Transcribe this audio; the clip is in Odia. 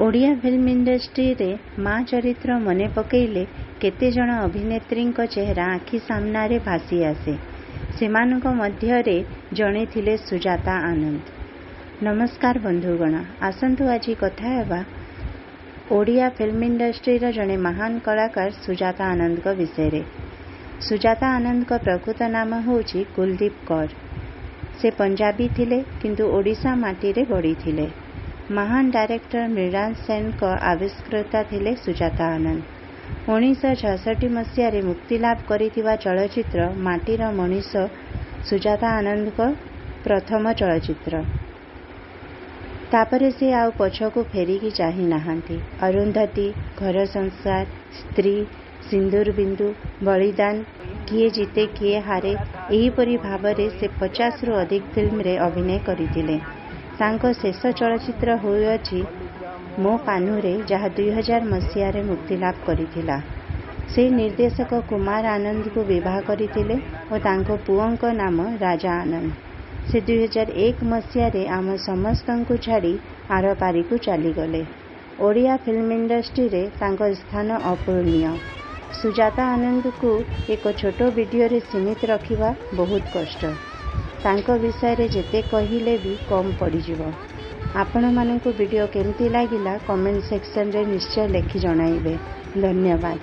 ଓଡ଼ିଆ ଫିଲ୍ମ ଇଣ୍ଡଷ୍ଟ୍ରିରେ ମା ଚରିତ୍ର ମନେ ପକେଇଲେ କେତେଜଣ ଅଭିନେତ୍ରୀଙ୍କ ଚେହେରା ଆଖି ସାମ୍ନାରେ ଭାସି ଆସେ। ସେମାନଙ୍କ ମଧ୍ୟରେ ଜଣେ ଥିଲେ ସୁଜାତା ଆନନ୍ଦ। ନମସ୍କାର ବନ୍ଧୁଗଣ, ଆସନ୍ତୁ ଆଜି କଥା ହେବା ଓଡ଼ିଆ ଫିଲ୍ମ ଇଣ୍ଡଷ୍ଟ୍ରିର ଜଣେ ମହାନ କଳାକାର ସୁଜାତା ଆନନ୍ଦଙ୍କ ବିଷୟରେ। ସୁଜାତା ଆନନ୍ଦଙ୍କ ପ୍ରକୃତ ନାମ ହେଉଛି କୁଲଦୀପ କୌର। ସେ ପଞ୍ଜାବୀ ଥିଲେ, କିନ୍ତୁ ଓଡ଼ିଶା ମାଟିରେ ବଢ଼ିଥିଲେ। ମହାନ ଡାଇରେକ୍ଟର ମୃଣାଳ ସେନଙ୍କ ଆବିଷ୍କର୍ତ୍ତା ଥିଲେ ସୁଜାତା ଆନନ୍ଦ। 1966 ମସିହାରେ ମୁକ୍ତିଲାଭ କରିଥିବା ଚଳଚ୍ଚିତ୍ର ମାଟିର ମଣିଷ ସୁଜାତା ଆନନ୍ଦଙ୍କ ପ୍ରଥମ ଚଳଚ୍ଚିତ୍ର। ତାପରେ ସେ ଆଉ ପଛକୁ ଫେରିକି ଚାହିଁ ନାହାନ୍ତି। ଅରୁନ୍ଧତୀ, ଘର ସଂସାର, ସ୍ତ୍ରୀ, ସିନ୍ଦୁର ବିନ୍ଦୁ, ବଳିଦାନ, କିଏ ଜିତେ କିଏ ହାରେ ଏହିପରି ଭାବରେ ସେ 50ରୁ ଅଧିକ ଫିଲ୍ମରେ ଅଭିନୟ କରିଥିଲେ। ତାଙ୍କ ଶେଷ ଚଳଚ୍ଚିତ୍ର ହୋଇଅଛି ମୋ କାହ୍ନୁରେ, ଯାହା 2000 ମସିହାରେ ମୁକ୍ତିଲାଭ କରିଥିଲା। ସେ ନିର୍ଦ୍ଦେଶକ କୁମାର ଆନନ୍ଦଙ୍କୁ ବିବାହ କରିଥିଲେ ଓ ତାଙ୍କ ପୁଅଙ୍କ ନାମ ରାଜା ଆନନ୍ଦ। ସେ 2001 ମସିହାରେ ଆମ ସମସ୍ତଙ୍କୁ ଛାଡ଼ି ଆରପାରିକୁ ଚାଲିଗଲେ। ଓଡ଼ିଆ ଫିଲ୍ମ ଇଣ୍ଡଷ୍ଟ୍ରିରେ ତାଙ୍କ ସ୍ଥାନ ଅପୂରଣୀୟ। ସୁଜାତା ଆନନ୍ଦଙ୍କୁ ଏକ ଛୋଟ ଭିଡିଓରେ ସୀମିତ ରଖିବା ବହୁତ କଷ୍ଟ। ତାଙ୍କ ବିଷୟରେ ଯେତେ କହିଲେ ବି କମ୍ ପଡ଼ିଯିବ। ଆପଣମାନଙ୍କୁ ଭିଡିଓ କେମିତି ଲାଗିଲା କମେଣ୍ଟ ସେକ୍ସନରେ ନିଶ୍ଚୟ ଲେଖି ଜଣାଇବେ। ଧନ୍ୟବାଦ।